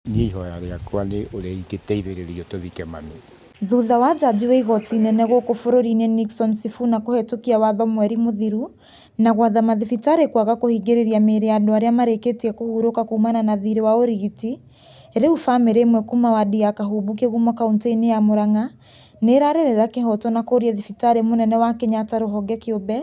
Niĩ ihoya rĩakwa nĩ ũrĩa ingĩteithĩrĩrio tũthike mami. Thutha wa jaji wa igoti inene gũkũ bũrũri-inĩ Nixon Sifuna kũhetũkia watho mweri mũthiru na gwatha mathibitarĩ kwaga kũhingĩrĩria mĩĩrĩ ya andũ arĩa marĩkĩtie kũhurũka kumana na thirĩ wa ũrigiti, rĩu bamĩrĩ ĩmwe kuma wadi ya Kahumbu Kĩgumo kauntĩ-inĩ ya Murang'a nĩ ĩrarĩrĩra kĩhoto na kũũria thibitarĩ mũnene wa Kenyatta rũhonge kĩũmbe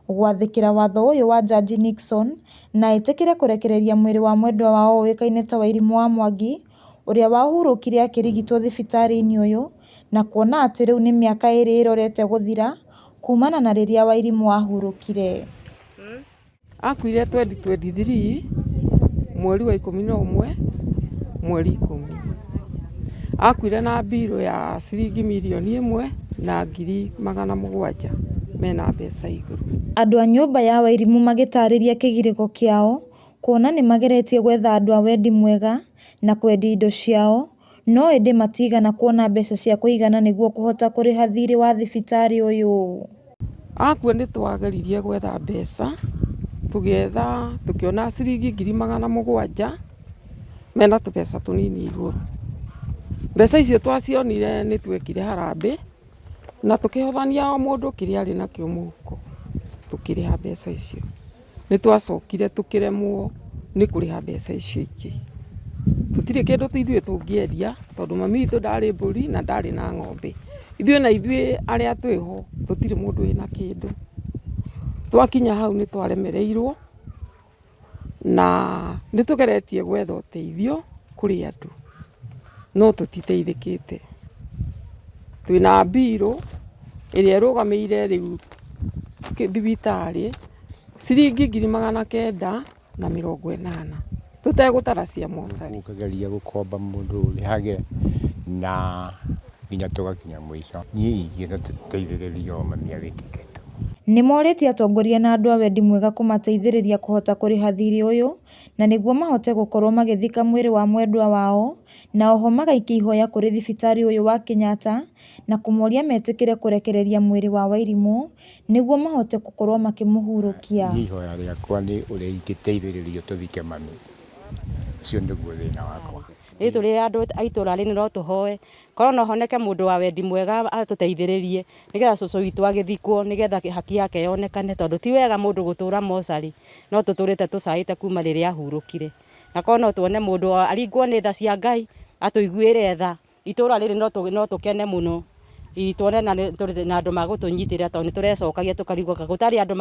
gwathĩkĩra watho ũyũ wa jaji Nixon na ĩtĩkĩre kũrekereria mwĩrĩ wa mwendwa wao ũĩkaine ta Wairimu wa Mwangi ũrĩa wahurũkire akĩrigitwo thibitarĩ-inĩ ũyũ na kuona atĩ rĩu nĩ mĩaka ĩrĩ ĩrorete gũthira kumana na rĩrĩa Wairimu ahurũkire. Akuire 2023 mweri wa 11 mweri 10. Akuire na mbirũ ya ciringi mirioni 1 na ngiri magana 7 mena mbeca igũrũ. Andũ a nyũmba ya Wairimu magĩtarĩria kĩgirĩko kĩao kuona nĩmageretie gwetha andũ a wendi mwega na kwendia indo ciao no ĩndĩ matigana kuona mbeca cia kũigana nĩguo kũhota kũrĩha thirĩ wa thibitarĩ ũyũ. Akua nĩ twageririe gwetha mbeca, tũgĩetha tũkĩona ciringi ngiri magana 7 mena tũbeca tũnini igũrũ. Mbeca icio twacionire nĩ twekire harambĩ na tũkĩhothania o mũndũ kĩrĩa arĩ nakĩo mũhuko tũkĩrĩha mbeca icio. Nĩ twacokire tũkĩremwo nĩ kũrĩha mbeca icio ingĩ. Tũtirĩ kĩndũ ithuĩ tũngĩendia tondũ mami witũ ndarĩ mbũri na ndarĩ na ng'ombe. Ithuĩ na ithuĩ arĩa twĩho tũtirĩ mũndũ wĩna kĩndũ. Twakinya hau nĩ twaremereirwo na nĩ tũgeretie gwetha ũteithio kũrĩ andũ no tũtiteithĩkĩte. Twĩna mbirũ ĩrĩa ĩrũgamĩire rĩu thibitarĩ ciringi 980,000 tũtegũtara cia mocarĩ. Ũkĩgeria gũkomba mũndũ ũrĩhage na nginya tũgakinya mũico. Niĩ ingĩenda tũteithĩrĩrio mami arĩkie tu. Nĩmorĩtie atongoria na andũ a wendi mwega kũmateithĩrĩria kũhota kũrĩha thirĩ ũyũ na nĩguo mahote gũkorwo magĩthika mwĩrĩ wa mwendwa wao na oho magaikia ihoya kũrĩ thibitarĩ ũyũ wa Kenyatta na kũmoria metĩkĩre kũrekereria mwĩrĩ wa Wairimu nĩguo mahote gũkorwo makĩmũhurũkia. Niĩ ihoya rĩakwa nĩ ũrĩa ingĩteithĩrĩrio tũthike mami. Ũcio nĩguo thĩna wakwa. Rĩu tũrĩ andũ a itũra rĩrĩ no tũhoe korwo no honeke mũndũ wa wendi mwega atũteithĩrĩrie nĩgetha cũcũ witũ agĩthikwo nĩgetha haki yake yonekane tondũ ti wega mũndũ gũtũra mocarĩ no tũtũrĩte tũcaĩte kuma rĩrĩa ahurũkire. Na korwo no tuone mũndũ aringwo nĩ tha cia Ngai atũiguĩre tha itũra rĩrĩ no tũkene mũno tuone na tũrĩ na andũ magũtũnyitĩrĩra tondũ nĩ tũrecokagia tũkarigwo gũtarĩ andũ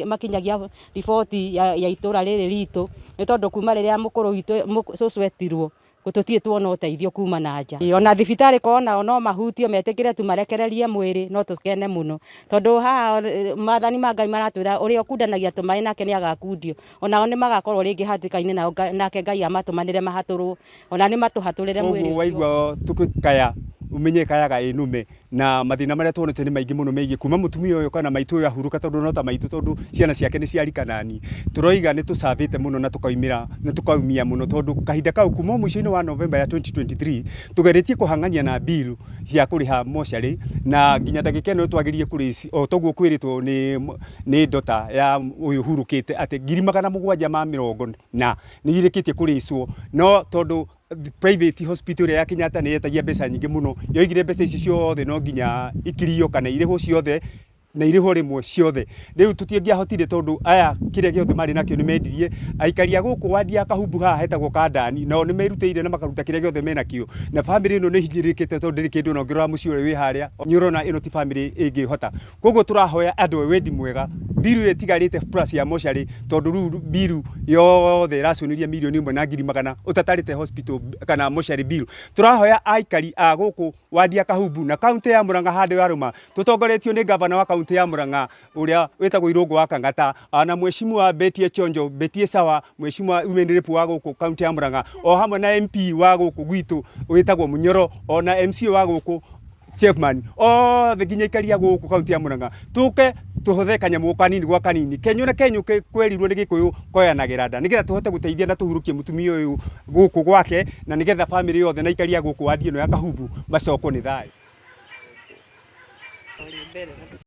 makinyagia riboti ya itũra rĩrĩ ritũ nĩ tondũ kuma rĩrĩa mũkũrũ witũ cũcũ etirwo tũtirĩ tuona ũteithio kuma na nja. Ona thibitarĩ korwo nao no mahutio metĩkĩre tu marekererie mwĩrĩ no tũkene mũno tondũ haha maathani ma Ngai maratwĩra ũrĩa ũkundanagia tũmaĩ nake nĩ agakundio onao nĩ magakorwo rĩngĩ hatĩka-inĩ nao nake Ngai amatũmanĩre mahatũrwo ona nĩ matũhatũrĩre mwĩrĩ Koguo ũcio. Waigua tũkĩkaya ũmenye kayaga ĩ nũme na mathĩna marĩa tuonete nĩ maingĩ mũno megiĩ kuma mũtumia ũyũ kana maitũ ũyũ ahurũka tondũ no ta maitũ tondũ ciana ciake nĩ ciarika nani tũroiga nĩ tũcabĩte mũno na tũkaumĩra na tũkaumia mũno tondũ kahinda kau kuma mũico-inĩ wa November ya 2023 tũgeretie kũhang'ania na bill cia kũrĩha mocarĩ na nginya ndagĩka ĩno twagĩrĩire kũrĩ o toguo kwĩrĩtwo nĩ ndota ya ũyũ hurũkĩte atĩ 740,000 nĩ irĩkĩtie kũrĩcwo no tondũ private hospital ĩrĩa ya Kenyatta nĩ yetagia mbeca nyingĩ mũno yoigire mbeca ici ciothe no nginya ikirio kana irĩhwo ciothe na irĩhwo rĩmwe ciothe. Rĩu tũtingĩahotire tondũ aya kĩrĩa gĩothe marĩ nakĩo nĩ mendirie. Aikari a gũkũ wadi ya Kahumbu haha hetagwo Kandani nao nĩ merutĩire na makaruta kĩrĩa gĩothe menakĩo na bamĩrĩ ĩno nĩ ĩhinyĩrĩrĩkĩte tondũ ndĩrĩ kĩndũ na ũngĩrora mũciĩ ũrĩa wĩ harĩa nĩ ũrona ĩno ti bamĩrĩ ĩngĩhota. Koguo tũrahoya andũ a wendi mwega mbiru ĩyo ĩtigarĩte plus ya mocarĩ tondũ rĩu mbiru yothe ĩracũnĩria mirioni 1 na ngiri 100 ũtatarĩte hospital kana mocarĩ bill. Tũrahoya aikari a gũkũ wadi ya Kahumbu na kaunti ya Murang'a handũ yarũma tũtongoretio nĩ gavana wa kaunti ya Murang'a ũrĩa wĩtagwo Irũngũ wa Kang'ata na mheshimiwa Betty Chonjo Betty Sawa mheshimiwa women rep wa gũkũ kaunti ya Murang'a o hamwe na MP wa gũkũ gwitũ wĩtagwo Munyoro ona MCA wa gũkũ Chairman othe nginya aikari a gũkũ kaunti ya Murang'a tũke tũhothe kanyamũ kanini gwa kanini kenyũ na kenyũ kwerirwo nĩ Gĩkũyũ koyanagĩra nda nĩgetha tũhote gũteithia na tũhurũkie mũtumia ũyũ gũkũ gwake na nĩgetha bamĩrĩ yothe na aikari a gũkũ wadi ĩno ya Kahumbu macokwo nĩ thayũ.